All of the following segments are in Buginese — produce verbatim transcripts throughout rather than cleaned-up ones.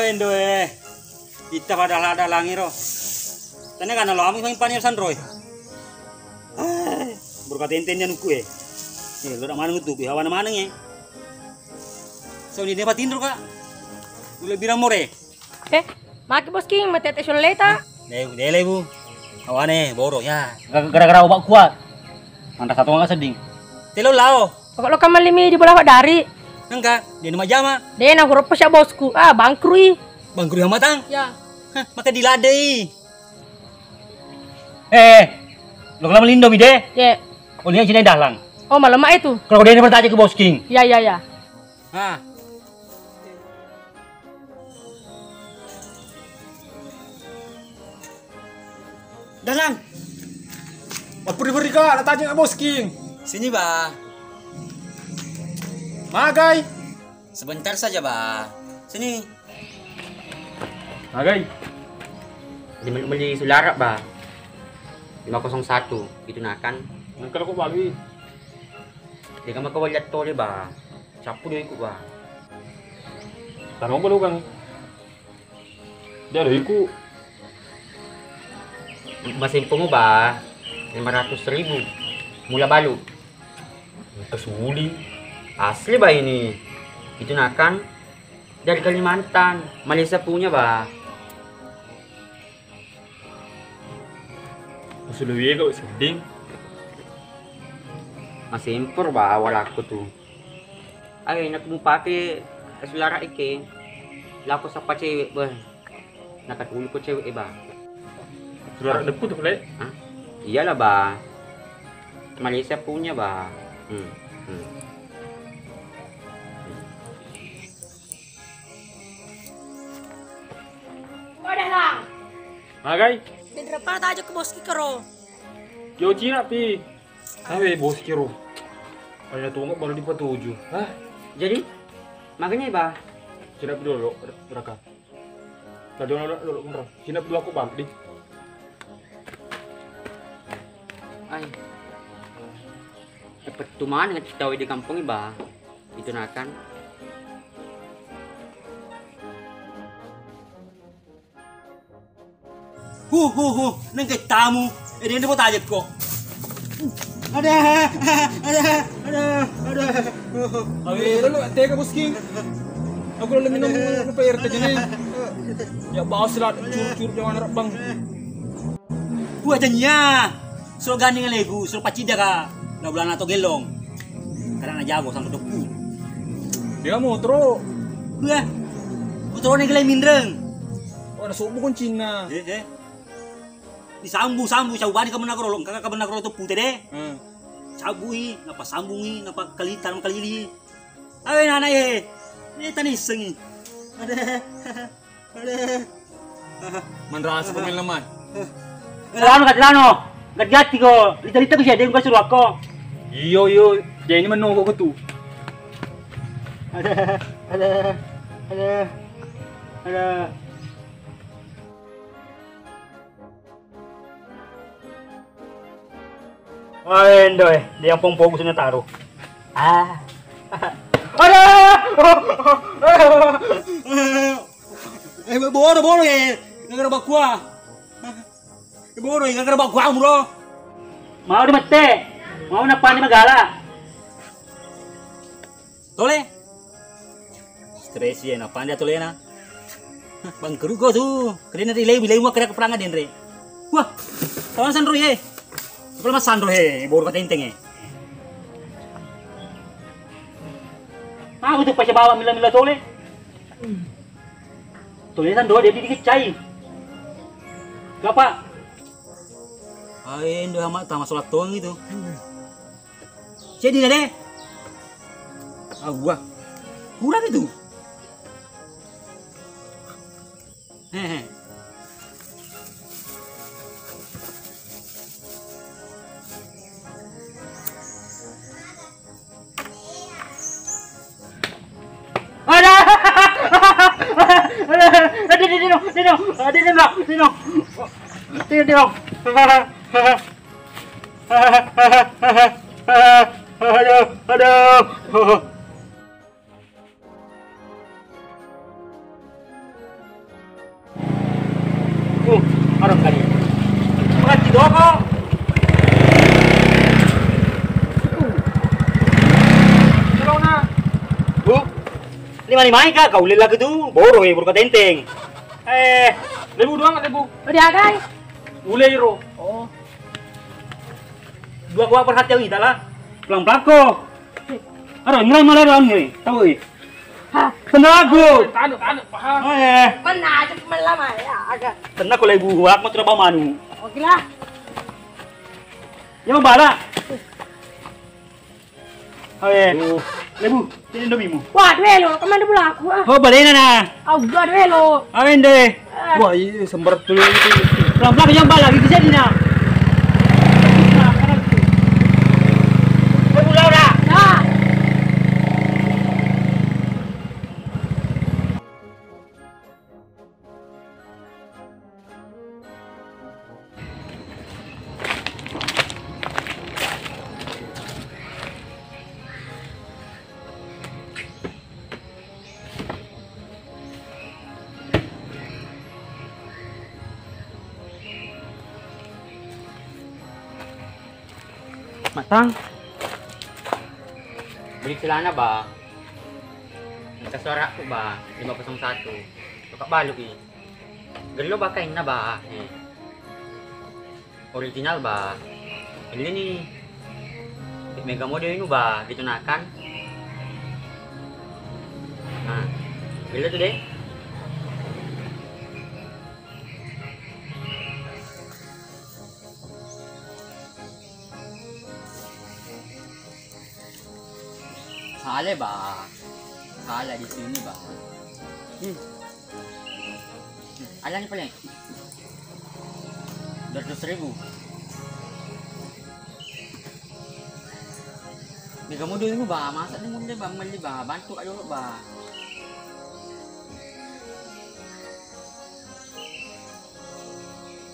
Endo e. Itta pada lada langiro. Tanya kana lo ami main panir sanro e. Berkata enten dia nuku e. Eh, lo dak maneng utu, hawana maneng e. So ni dia patinro ka. Ulo birang more. Eh, maki Bosking, matete sulleta. Deh, deh lebu. Awane, boro ya. Gara-gara obat kuat. Mantap satu nggak seding. Telo lao. Pokok lo kamali mi di bola dari. Nengka, dia ni majama. Deh, na hurup siap bosku. Ah, bangkrui. Bangkrui hamatang? Ya. Hah, maka diladei. Eh, lo kalau melindo mi deh. Ya. Oh, ini sini dalang. Oh, malam itu. Kalau dia ni bertanya ke Bosking. Ya, ya, ya. Ah. Dalang. Mapperi-peri ka, natajeng Bosking. Sini, Ba. Magai. Sebentar saja, Ba. Sini. Magai. Di meli sulara, Ba. Lima kosong satu, itu nakan. Nengka lo ko balui. Dia kan maka wajat tole, Ba. Cappu doi ku, Ba. Tano belukang. Dia ada iku. Masempung, Ba, lima ratus ribu. Mula balu. Kesuli. Asli, Ba, ini. Itu nakan dari Kalimantan. Malaysia punya, Ba. Masuluwie kau sedding. Masempur, Ba, walakku tu. Ayo, nak mupake sulara ike. Lako sapa cewek, beh. Nakatulu ko cewek e, Ba. Sulara depu tu, Lek? Hah? Iyalah, Ba. Malaysia punya, Ba. Hmm. Hmm. Wadah lah. Magai? Denre pa tajo ke Bosking kero. Yo Cina pi. Awe Bosking ro. Ada tunggu baru dipatuju. Hah? Jadi, makanya, Ba. Cina pi dulu, Raka. Tadi orang dulu, dulu, Cina pi dulu aku balik di. Ai. Dapat tuh mana nggak tahu di kampung, Ba. Itu nakan. Hu, hu, hu, nengke tamu. Eh, dia ni botajek ko. Ada, ada, ada, ada. Awe, lalu tega Bosking. Aku lalu minum lupa air tadi ni. Ya, bau selat, cur-cur jangan harap bang. Buah janya. Suro gandeng legu, suro pacida ka. Na bulana to gelong. Karena jago sama dokku. Dia motoro. Buah. Motoro ni gelai minreng. Oh, na sobu kuncina. Eh, eh. Disambu-sambu, sambu bani ka menagoro, longkang ka menagoro to pute de. Hmm. Sabui, napa sambungi, napa kalita, napa kalili. Awe nana e. Ni tani sengi. Ada. Manrasa pemain lemah. Lano kati lano. Gajati ko. Lita-lita ko siya, dia suruh aku. Iyo, iyo. Dia ini menunggu ko tu. Ada, ada, ada, ada. Ae, endo e, dia pong pogu sini taruh. Ah. Ada. Eh, boro, boro e. Gara-gara bakua. Eh, boro e, gara-gara bakua, bro. Mau di mette. Mau napani magala. Tole. Stres ya, napani dia tolena. Bangkeru ko tu. Kerina ri lewi, lewi kena keperangan denre. Wah, kawan sanro ye. Kepala mas sanro he, boro katenteng e. Aku tu pasti bawa mila-mila tole. Tole sanro dia dikit cai. Gapa? Ae, endo hama tama sholat tong itu. Jadi deh. Awah. Kurang itu. Hehe. Ada. Ada, ada, ada, ada, ada, ada, ada, ada, ada. Aduh, aduh. Lima-lima ka, kau lella ke tu, boro e, boro ka tenteng. Eh, lebu doang, lebu. Udah, guys. Ule ro. Oh. Dua kuah perhatian kita lah. Pelang-pelang ko. Aro, ngerai malah anu e, tahu e. Hah? Tenang aku. Tanu, tanu, paham. Eh. Mana aja melama ya, agak. Tenang ko lebu, aku mau coba manu. Oke lah. Ya, bala. Awe. Lebu, ini Indomimu. Wah, duelo, kemana pula aku ah? Oh, balena na. Au, dua duelo. Awe, ende. Eh. Wah, iya, sembar dulu itu. Pelan-pelan, jangan bala, gitu jadi na. Lebu, Laura. Nah. Matang. Beli celana, Ba. Engka suaraku, Ba, lima kosong satu. Coba balu i. Gello ba kainna, Ba. Eh. Original, Ba. Elli ni. Mega model inu, Ba, gitu nakan. Nah, gello tu deh. Sale, Ba. Sale di sini, Ba. Hmm. Alani paling. Dua ratus ribu. Mega modul ini, Ba. Masa ni modul, Ba? Meli, Ba. Bantu aja dulu, Ba.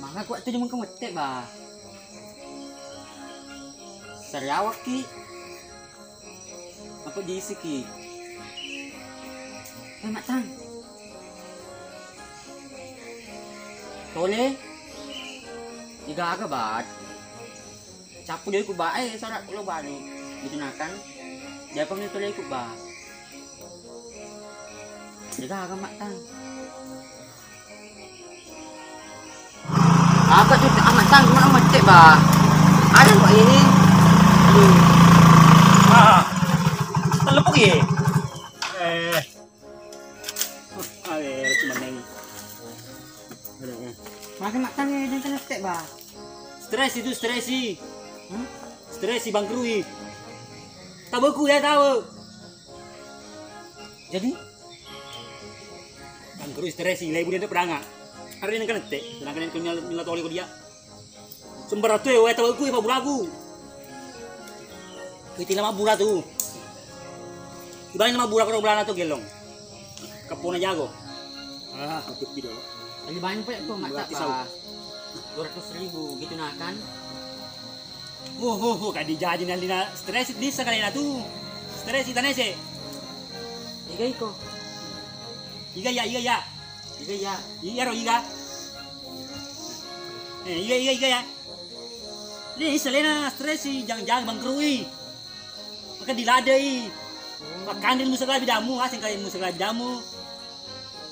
Maka kuat tu cuma kemetek, Ba. Sariawak ki. Apa diisi ki? Eh, Mak Tang. Tole. Iga aga, Ba. Cappu dia ku, Ba. Eh, sorak lo baru. Gitu nakan. Dia pang tole ku, Ba. Iga aga, Mak Tang. Apa tu, Mak Tang, cuma mecek, Ba. Ada kok ini. Aduh. Ah. Telepon ye. Eh. Ah, eh, cuma neng. Aduh. Makan Mak Tang ya, jangan kena stek, Ba. Stres itu, stresi. Hah? Stresi bangkrui. Tabaku ya, tahu. Jadi? Bangkrui, stresi, lebu dia pedanga. Hari ini kan ette, sedangkan yang nyala, nyala tole ko dia. Sembarang tu ya, wae tahu ku, ya, Pak Buraku. Kita lama bura tu. Ibang nama bura ko belana tu gelong. Kepona jago. Ah, aku pido. Lebih banyak, Pak, tu, mata, Pak. Dua ratus ribu gitu nah kan. Ho, ho, ho, kadi jaji nalina stres, bisa kalena tu. Stres kita nese. Iga iko. Iga ya, iga ya. Iga ya. Iya ro iga. Eh, iga, iga, iga ya. Ni salena stres si, jang-jang bangkrui. Maka diladei. Makanri musa kalabi damu, asing kali musa kalabi damu.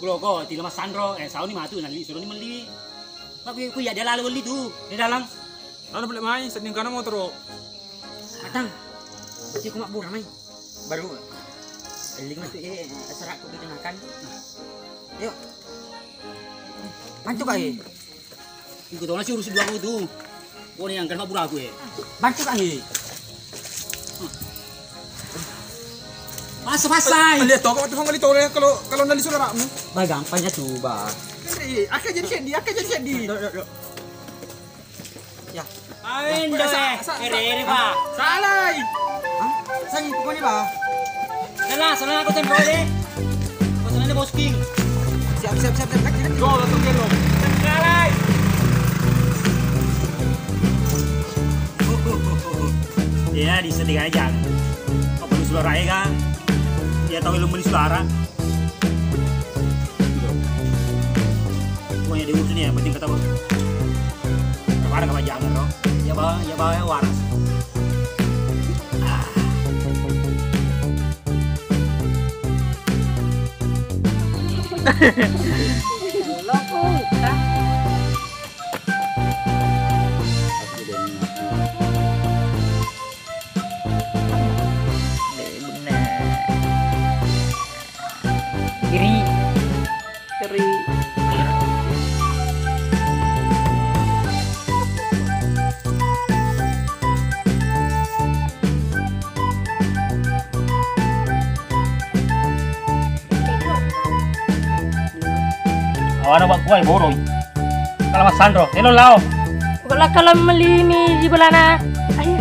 Bloko, tila masanro, eh, sauni matu, nali, suruni meli. Pak, kui, kui, ya, dia lalu beli tu. Dia dalang. Lalu beli mai, sedih kana motoro. Matang. Berarti aku mak murah mai. Baru. Eling matu, eh, serak aku bikin makan. Yuk. Bantu, Pak, eh. Iko tau nasi urus dua tu. Kau ni yang kena mabura aku, eh. Bantu, Pak, eh. Masa, masa. Lihat tau, kau tuh ngali tau kalau, kalau nali suara mu. Bah, gampangnya tuh, Bah. Eh, eh, akan jadi sedih, akan jadi sedih. Yuk, yuk, yuk. Ya. Ain, ya, doe. Sa-, sa-, ere, ere, Bah. Salai. Hah? Sai, pokoknya, Bah. Salah, salah aku tempo, eh. Pesanannya bosking. Siap, siap, siap, siap. Lagi, lagi. Go, langsung dia, go. Salai. Iya, di setting aja. Kau perlu suara, ya, kan? Dia tahu ilmu di suara. Pokoknya diurus ini ya, penting kata gua. Kepala kepala jangan, bro. Ya, bawa, ya, bawa, ya, waras. Ah. Kiri. Kiri. Awana bak kuai boroi. Kalau Mas Sandro, elo lao. Kok lakka lo melini di belana. Ayo.